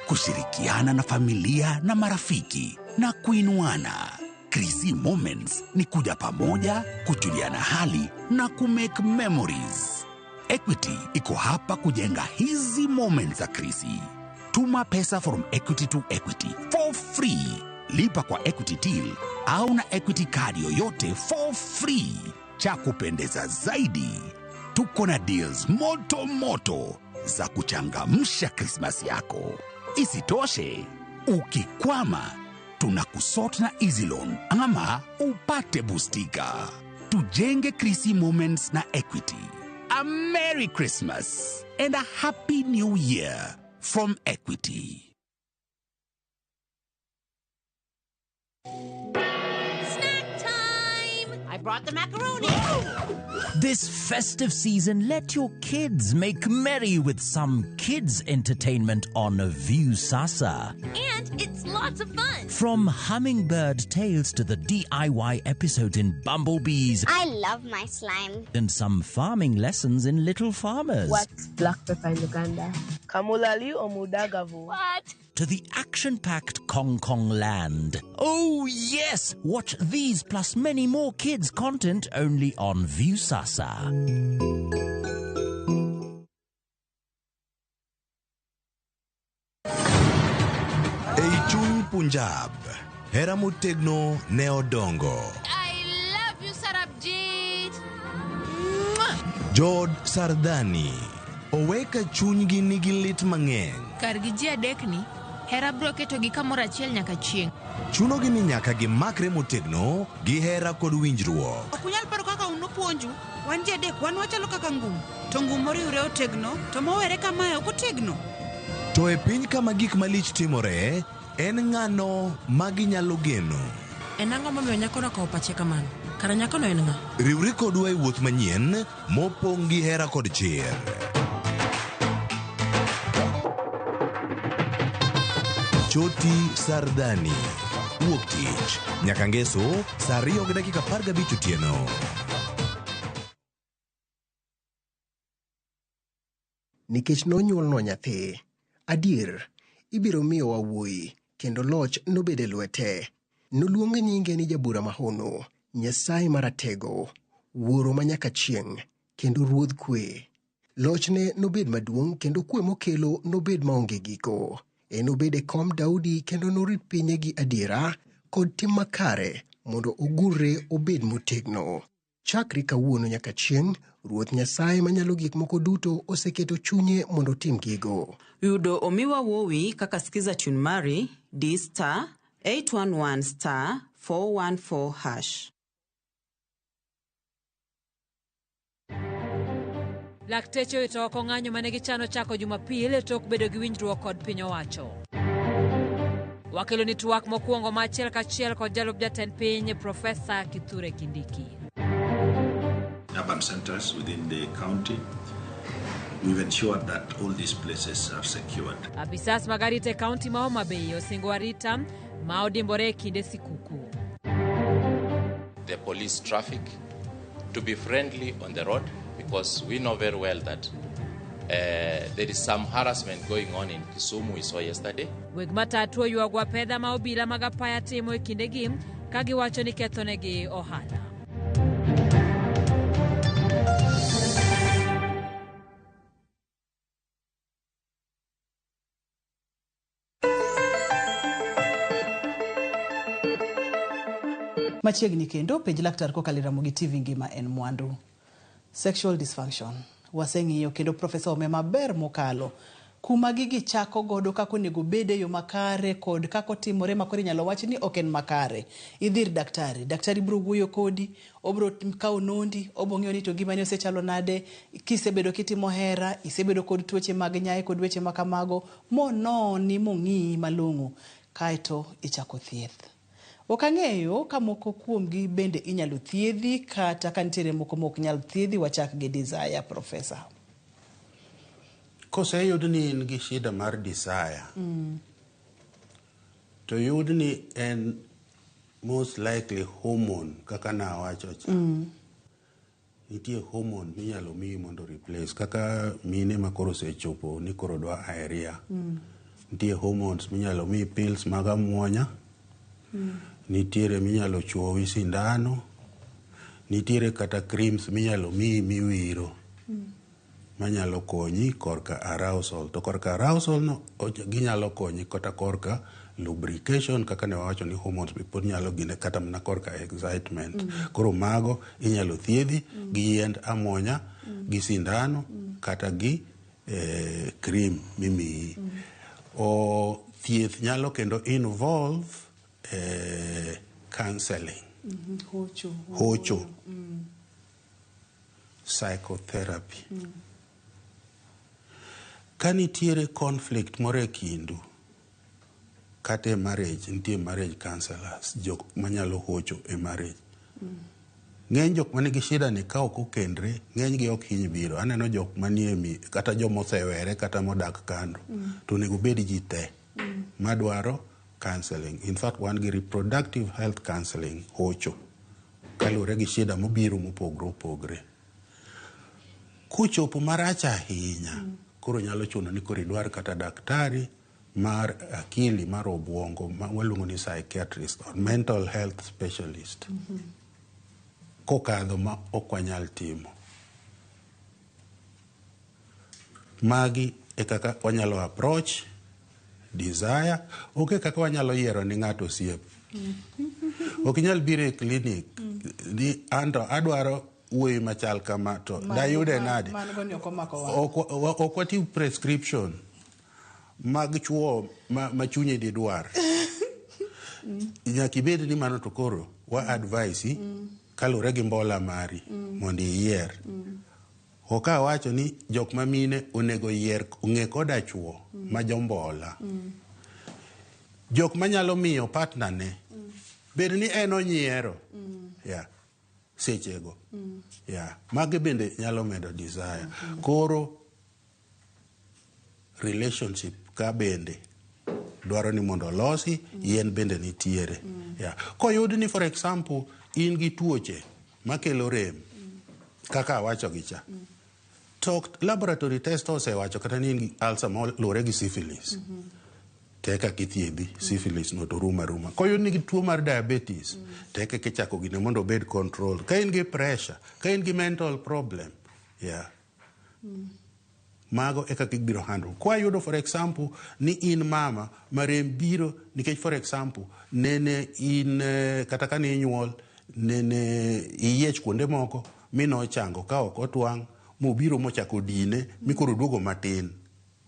kushirikiana na familia na marafiki na kuinuana. Krisi Moments ni kuja pamoja, kujuliana hali na kumake memories. Equity iko hapa kujenga hizi moments za Krisi. Tuma pesa from Equity to Equity for free. Lipa kwa Equity Till au na Equity card yoyote for free. Cha kupendeza zaidi, tuko na deals moto moto za kuchangamsha Krismasi yako. Isitoshe, ukikwama tunakusort na Easy Loan ama upate bustika. Tujenge Krisi Moments na Equity. A Merry Christmas and a Happy New Year from Equity. Snack time! I brought the macaroni. This festive season, let your kids make merry with some kids entertainment on Viusasa. And it's lots of fun. From Hummingbird Tales to the DIY episodes in Bumblebees. I love my slime. And some farming lessons in Little Farmers. What's black pepper in Uganda? Kamulali or Mudagavu? What? To the action-packed Kong Kong Land. Oh yes! Watch these plus many more kids content only on Viusasa. Ei chuny Punjab, hera motegno ne odongo. I love you, Sarabjit. Mwah! Jood Sardani oweka chunygi nigi lit mang'eny. Kargi ji adekni, hera biro ketogi kamoro achiel nyaka chieng'. Chunogi ni nyaka gimakre motegno gi hera kod winjruok. Ok unyal paro kaka un upuonju. Wan ji adek wan wachalo kaka ngum. To ngum moriwre otegno, to mowere kamae ok otegno. To e piny kama gik malich timore, en ng'ano ma ginyalo geno? En ang'o momiyo nyakono okawo pache kamano? Kara nyakono en ng'a? Riwri kodwa e wuoth manyien mopong' gi hera kod chir. Choti Sardani. Wuok tich nyaka ngeso saa 2:15 otieno. Nikech nonyuolnwa nyathi. Adier, ibiro miyowa wuoyi, kendo loch nobed e lwete. Noluong nyinge ni Jabura Mahono, Nyasaye Maratego, Wuoro manyaka chieng', kendo Ruodh Kwe. Lochne nobed maduong' kendo kwe mokelo nobed maonge giko. Enobed e kom Daudi kendo norit pinye gi adiera kod tim makare mondo ogurre obed motegno. Chakre kawuono nyaka chieng', Ruoth Nyasaye Manyalo Gik Moko Duto oseketo chunye mondo otim gigo. Yudo omiwa wuowi kaka skiza tune mari di star 811 star 414 hash. Lakteche owito oko ng'anyo mane gichano chako Jumapil tok bedo gi winjruok kod piny owacho. Wakelo ni twak mokwongo ma achiel kachiel kod jalup jatend piny Profesa Kithure Kindiki. Urban centers within the county. We've ensured that all these places are secured. Apisas mag arita e kaunti ma Homa Bay osingo arita ma odimbore e kinde sikuku. The police traffic to be friendly on the road because we know very well that there is some harassment going on in Kisumu, we saw yesterday. Weg matatu oywago apedha ma obila mag apaya timo e kindegi ka giwacho ni kethonegi ohala. Machiegni kendo penj laktar kokalo e Ramogi TV ngima en mwandu. Sexual dysfunction. Waseng'iyo kendo Profesa ome maber mokalo. Kuma gigi chako godo kaka onego obed e yo makare kod kaka otimore ma koro inyalo wach ni ok en makare. Idhi ir daktari, daktari biro wuoyo kodi, obiro kawo nondi, obiro ng'iyo ni to ngimani osechalo nade, kisebedo kitimo hera, isebedo kod tuoche mag nyaye kod weche ma kamago, mononi mong'iyi malong'o kaeto ichako thieth. Ok ang'eyo ka moko kuomgi bende inyalo thiedhi kata ka nitiere moko ma ok nyal thiedhi wachak gi desire professor. Koseyud ni in gi shida mar desire, to yud ni en most likely hormone kaka nawacho cha. Nitie hormone minyalo miyi mondo replace kaka mine ma koro osechopo ni koro dwa aeria. Nitie hormones minyalo miyi pills mag amuonya. Nitiere minyalo chuowi sindano. Nitiere kata creams minyalo miyi miwiro. Manyalo konyi korka arousal. To korka arousal no ginyalo konyi kata korka lubrication kaka ne wawacho ni hormones be pod nyalo gine kata mana korka excitement. Koro mago inyalo thiedhi gi yiend amuonya, gi sindano kata gi cream mimiyi. O thieth nyalo kendo involve counseling. Hocho. Hocho. Psychotherapy. Ka nitiere conflict moro e kindu, kata e marriage, nitie marriage counselors, jok manyalo hocho e marriage. Ng'eny jok manigi shida ni ka ok okendre, ng'eny gi ok hiny biro. Aneno jok manie mi, kata joma osewere kata modak kando. To onego bed ji te madwaro counseling. In fact, wan gi reproductive health counseling hocho kaluwore gi shida mobiro mopogre opogre. Kochopo marach ahinya, koro nyalo chuno ni koro idwar kata daktari mar akili mar obuongo ma waluongo ni psychiatrist or mental health specialist. Kokadho ma ok wanyal timo. Magi e kaka wanyalo approach desire, onge kaka wanyalo yiero ni ng'ato osiep. Ok inyal biro e clinic ni anto adwaro wuoyi machal kama to dayude nade? Ok watim prescription mag chuo ma chunyi didwar. Nyaka ibed ni mano to koro wa advise kaluwore gi mbola mari mondo iyier. Ok awacho ni jok ma mine onego yier ong'e koda chuo ma jombola. Jok manyalo miyo partner ne bed ni en onyiero. Yeah. Sechego. Yeah. Magi bende nyalo medo desire. Koro relationship ka bende dwaro ni mondo olosi, yien bende nitiere. Yeah. Koyud ni for example in gi tuoche makelo rem kaka awacho gi cha. To laboratory test osewacho kata ni in gi ulcer moluwore gi syphilis. To eka kithiedhi syphilis no to rumo aruma. Koyud ni gi tuo mar diabetes, to eka kichako gine mondo obed control. Ka in gi pressure, ka in gi mental problem, yeah. Mago eka gibiro handle. Kwayudo for example ni in mama ma rem biro nikech for example nene in kata kane inyuol nene iyiech kuonde moko mi nochango ka ok otwang' mobiro mochako dine mi koro oduogo matin.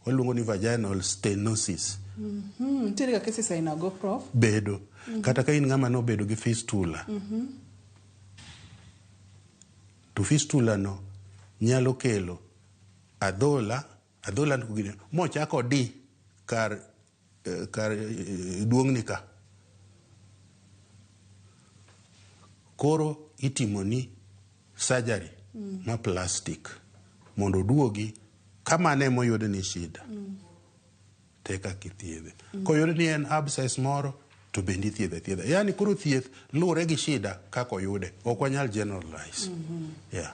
Waluongo ni vaginal stenosis. Nitiere ga cases aina go, Prof. Bedo. Kata ka in ng'ama nobedo gi fistula. To fistula no nyalo kelo adhola, adhola mochako di kar kar duong'ni ka. Koro itimoni surgery ma plastic mondo oduogi kamano emoyud ni shida. To eka kithiedhe. Koyud ni en abscess moro to bende ithiedhe athiedha. Yani koro thieth luwore gi shida kaka oyude. Ok wanyal generalize. Yeah.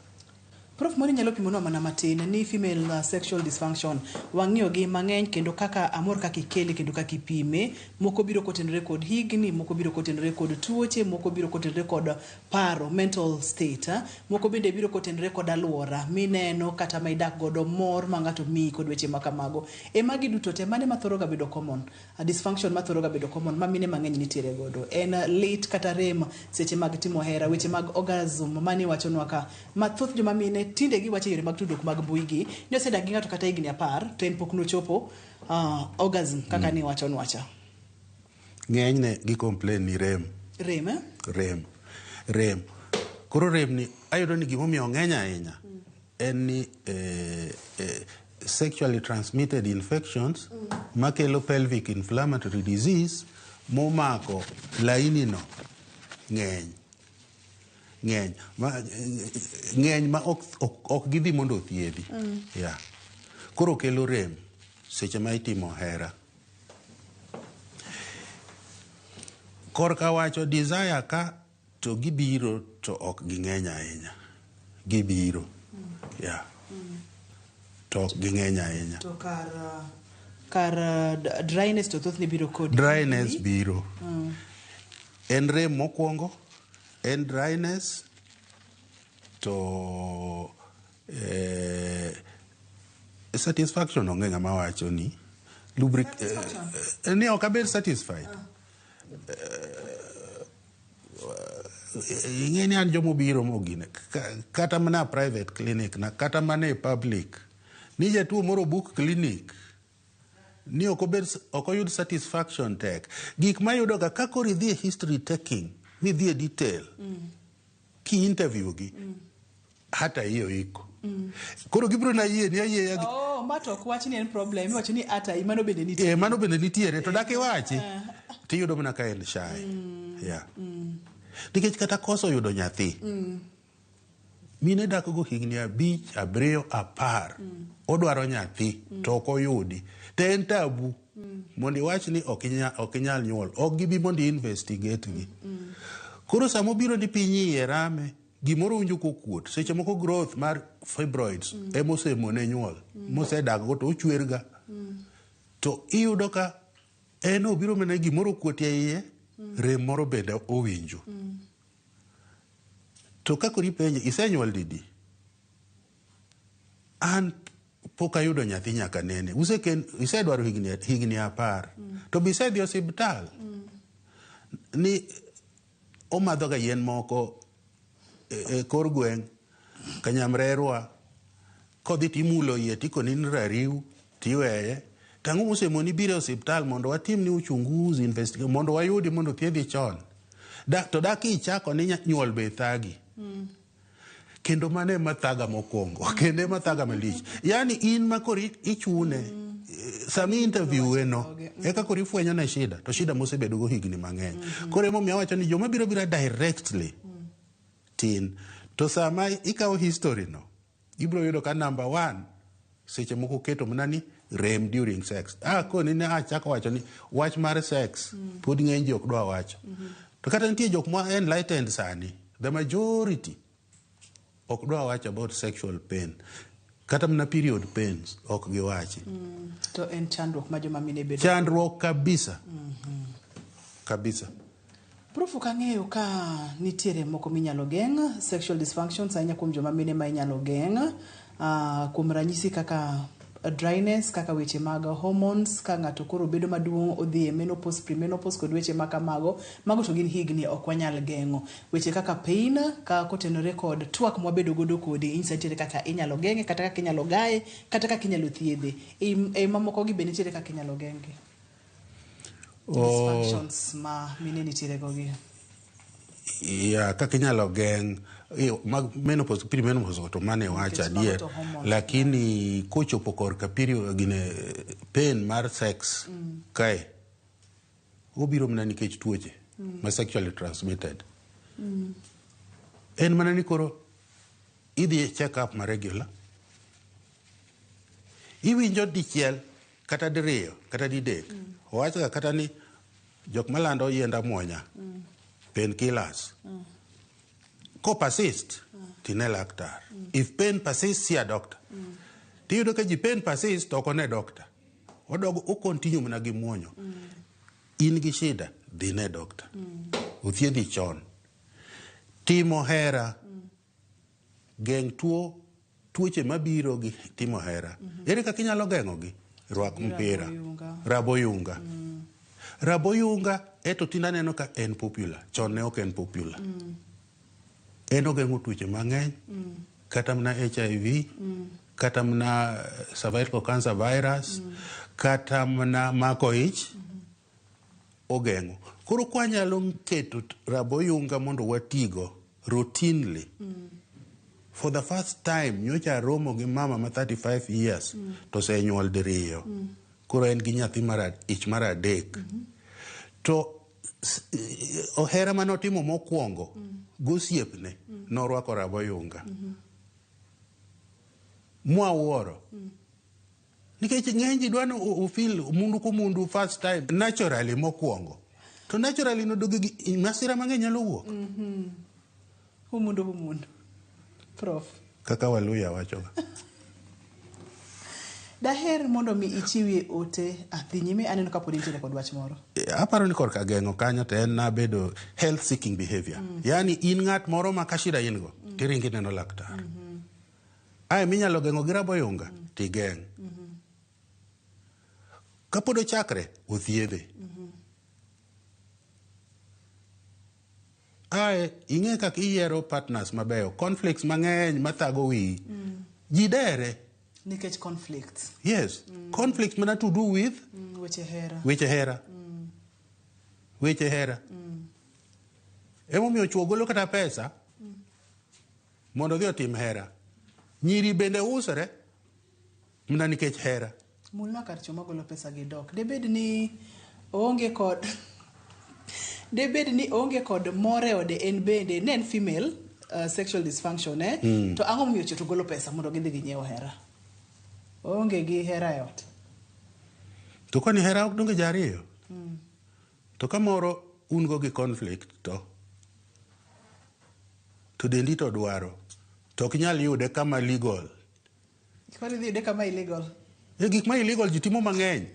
Prof, moro inyalo pimonwa mana matin ni female sexual dysfunction wang'iyo gi mang'eny kendo kaka amor kaka ikele kendo kaka ipime. Moko biro kotenore kod higni, moko biro kotenore kod tuoche, moko biro kotenore kod paro, mental state. Moko bende biro kotenore kod aluora mineno kata ma idak godo, mor ma ng'ato miyi kod weche ma kamago. E magi duto te, mane mathoro ga bedo common? A dysfunction mathoro ga bedo common ma mine mang'eny nitiere godo. En lit kata rem seche mag timo hera, weche mag orgasm mane iwachonwa ka. Ma thoth joma mine tinde giwacho e yore mag tudruok mag mbui gi ni osedak gi ng'ato kata higni 10 to en pok nochopo orgasm kaka ni iwachonwa cha. Ng'enyne gi complain ni rem. Rem, eh? Rem. Rem. Koro rem ni ayudo ni gimomiyo ng'eny ahinya en ni sexually transmitted infections makelo pelvic inflammatory disease momako laini no ng'eny. Ng'eny ma, ng'eny ma ok gidhi mondo othiedhi. Yeah. Koro kelo rem seche ma itimo hera. Korka wacho desire ka to gibiro to ok ging'eny ahinya. Gibiro. Yeah. To ok ging'eny ahinya. To kar dryness to thothne biro kod dryness biro. En rem mokwongo, en dryness to satisfaction onge ng'ama wacho ni ni ok abed satisfied. Ing'e ni an jomobiro mogine kata mana private clinic na kata mana e public ni jatuo moro book clinic ni ok obed ok oyud satisfaction tek. Gik mayudo ga ka koro idhi e history taking midhi e detail ki interview gi hata hiyo iko. Koro gibiro na yie ni ayie Oh, ma to ok wach ni en problem, iwacho ni ata mano bende nitie. Mano bende nitiere to dak iwachi tiyudo mana ka en shy. Yeah. Nikech kata koso yudo nyathi mine dak go higni 5, 7, 10 odwaro nyathi to ok oyudi to en tabu mondo iwach ni ok inyal nyuol, ok gibi mondo i-investigate gi. Koro sama obiro ni piny iye rame, gimoro winjo kokuot, seche moko growth mar fibroids emosemone nyuol, mosedak go to ochwer ga. To iyudo ka en obiro mana gimoro okuot e iye, rem moro bende owinjo. To ka koro ipenje, isenyuol didi? An pok ayudo nyathi nyaka nene. Isedwaro higni 10. To be isedhi osiptal? Ni omadho ga yien moko e kor gweng' kanyamrerwa, kodhi timulo iye tikoni ni rariw tiweye, To ang'o mosemoni biro e osiptal mondo watimni uchunguzi investigation mondo wayudi mondo thiedhi chon. Dak to dak ichako ni nyuol be thagi. Kendo mano ema thaga mokwongo kendo ema thaga malich. Yani in ma koro ichune sami interview no eka koro ifwenyo ne shida to shida mosebedo go higni mang'eny. Koro emomiyo awacho ni joma biro bira directly tin to sama ikawo history no ibiro yudo ka number one seche moko keto mana ni rem during sex. Ah, koni ne achako wacho ni wach mar sex pod ng'eny ji ok dwa wacho. To kata nitie jok ma enlightened sani, the majority ok dwa wacho about sexual pain. Kata mana period pains ok giwachi. To en chandruok ma joma mine bedo. Chandruok kabisa. Kabisa. Prof ok ang'eyo ka nitiere moko minyalo geng' sexual dysfunctions ahinya kuom joma mine ma inyalo geng' kuom ranyisi kaka dryness kaka weche mag hormones ka ng'ato koro bedo maduong' odhi e menopause premenopause kod weche ma kamago mago to gin higni ok wanyal geng'o weche kaka pain ka kotenore kod twak mwabedo godo kodi inyisa nitiere kaka inyalo geng'e kata kaka inyalo gaye kata kaka inyalo thiedhe e mamoko gi be nitiere kaka inyalo geng'gi dysfunctions ma mine nitiere go gi Ya, kaka inyalo geng' mag menopause premenopause to mane wacho adier lakini kochopo korka period gine pain mar sex kae obiro mana nikech tuoche ma sexually transmitted. En mana ni koro idhi check up ma regular iwinjo dichiel kata diriyo kata didek owacho kata ni jok malando yiend amuonya pain killers ko persist tine laktar. If pain persists see a doctor. Tiyudo ka ji pain persist to ok one doctor odogo o continue mana gi muonyo. In gi shida dhi ne doctor othiedhi chon. Timo hera geng' tuo tuoche mabiro gi timo hera. Ere kaka inyalo geng'o gi? Rwak mpira. Raboyunga. Raboyunga eto tinde aneno ka en popular. Chon ne ok en popular. En ogeng'o tuoche mang'eny kata mana HIV kata mana cervical cancer virus kata mana mako ich ogeng'o. Koro kwanyalo keto raboyunga mondo watigo routinely for the first time nyocha aromo gi mama ma 35 years to osenyuol diriyo. Koro en gi nyathi mar ich mar adek. To ohera manotimo mokwongo gosiepne norwako raboyunga. Mwawuoro. Nikech ng'eny ji dwa ni ufeel mundu komundu first time naturally mokwongo. To naturally no doge gi masira mang'eny nyalo wuok. Humundu humundu. Prof. Kaka Waluya wachoga. Daher mondo mi ichiwie ote dhi nyime aneno kapod intiere kod wach moro. Aparo ni korka geng'o kanyo to en nabedo health seeking behavior. Yani in ng'at moro ma ka shida in go tiringi ineno laktar. Ae minyalo geng'o gi raboyunga tigeng'. Kapod ochakre othiedhe. Ae ing'e kaka iyiero partners mabeyo. Conflicts mang'eny mathago wiyi. Ji dere. Nikech conflicts. Yes. Conflicts mana to do with weche hera. Weche hera. Weche hera. Emomiyo chuo golo kata pesa mondo odhi otim hera. Nyiri bende usore mana nikech hera. Mulna kar chuo magolo pesa gi dok. Debed ni onge kod mor e ode en bende ne en female sexual dysfunction to ang'o momiyo chuo to golo pesa mondo gidhi ginyiew hera? Onge gi hera e ot. To koni hera ok donge jariyo. To kamoro un go gi conflict to dendi to dwaro to ok inyal yude kama legal. Koro idhi yude kama illegal. E gik ma illegal ji timo mang'eny.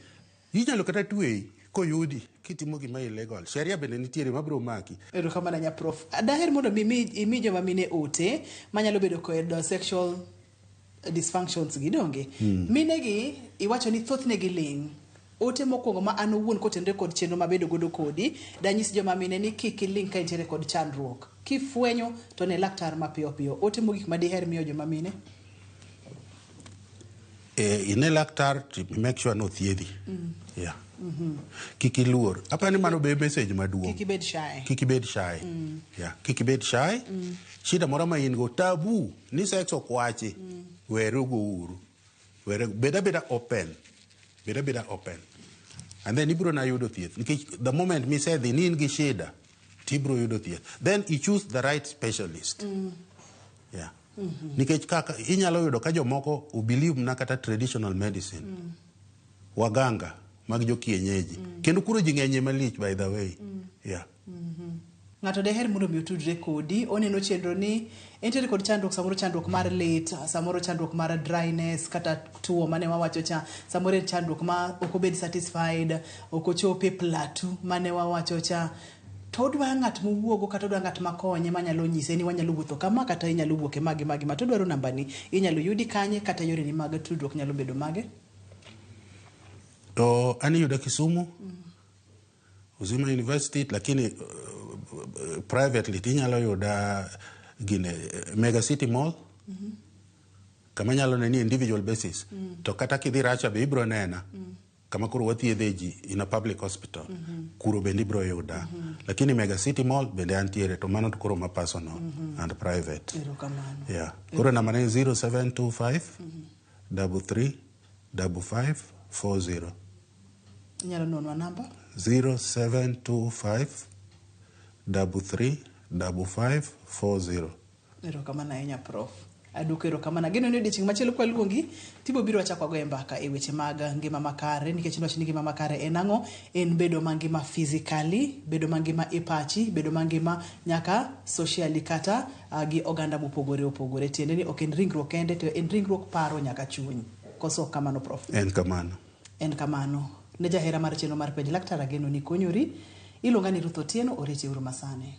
Inyalo kata tweyi koyudi kitimo gima illegal. Sheria bende nitiere mabiro maki. Erokamano nya Prof. Daher mondo imi joma mine ote manyalo bedo kod sexual dysfunctions gi donge. Mine gi iwacho ni thothne gi ling'. Ote mokwongo ma an owuon kotenore kod chenro mabedo godo kodi, danyis joma mine ni kik iling' ka intiere kod chandruok. Kifwenyo to ne laktar mapiyo piyo. Ote mogik ma diher miyo joma mine? Ine laktar to make sure ni othiedhi. Yeah. Kik iluor. Aparo ni mano be message maduong'. Kik ibed shy. Kik ibed shy. Yeah. Kik ibed shy. Shida moro ma in go taboo ni sex ok wachi. Werugo uru. Were bed abeda open. Bed abeda open. And then ibiro na yudo thieth. Nikech the moment misedhi ni in gi shida, tibiro yudo thieth. Then you choose the right specialist. Yeah. Nikech kaka inyalo yudo ka jomoko obelieve na kata traditional medicine. Waganga mag jo kienyeji. Kendo kuro ji ng'enye malich by the way. Yeah. Ng'ato deher mondo mi otudre kodi, oneno chenro ni entiere kod chandruok, samoro chandruok mar lit, samoro chandruok mar dryness kata tuo mane wawacho cha, samoro en chandruok ma ok obed satisfied, ok ochope plateau mane wawacho cha. To odwa ng'at mowuogo kata odwa ng'at makonye manyalo nyise ni wanyalo wuotho kama kata inyalo wuok e magi magi ma to odwaro nambani inyalo yudi kanye kata yoreni mag tudruok nyalo bedo mage? To an iyuda Kisumu. Uzima University lakini privately tinyalo yuda gine Mega City Mall. Kama nyalo neni individual basis. To kata kidhi Racha be ibro nena. Kama koro wathiedhe ji in a public hospital. Kuro bende ibro yuda. Lakini Mega City Mall bende antiere to mano to koro ma personal and private. Erokamano. Yeah. Koro namba ne 0725 33 55 40. Inyalo nonwa namba? 0725 33 55 40. Erokamano ahinya Prof. Aduoko erokamano. Ageno ni odiochieng' machielo kwaluongi tibo biro wachako wagoye mbaka e weche mag ngima makare nikech niwach ni ngima makare en ang'o? En bedo mangima physically, bedo mangima e pachi, bedo mangima nyaka socially kata gi oganda mopogore opogore. Tiende ni ok en ringruok kende to en ringruok paro nyaka chuny. Koso ok kamano Prof? En kamano. En kamano. Ne jahera mar chenro mar penj laktar ageno ni konyori. Iluonga ni Ruth Otieno, oriti uru masani.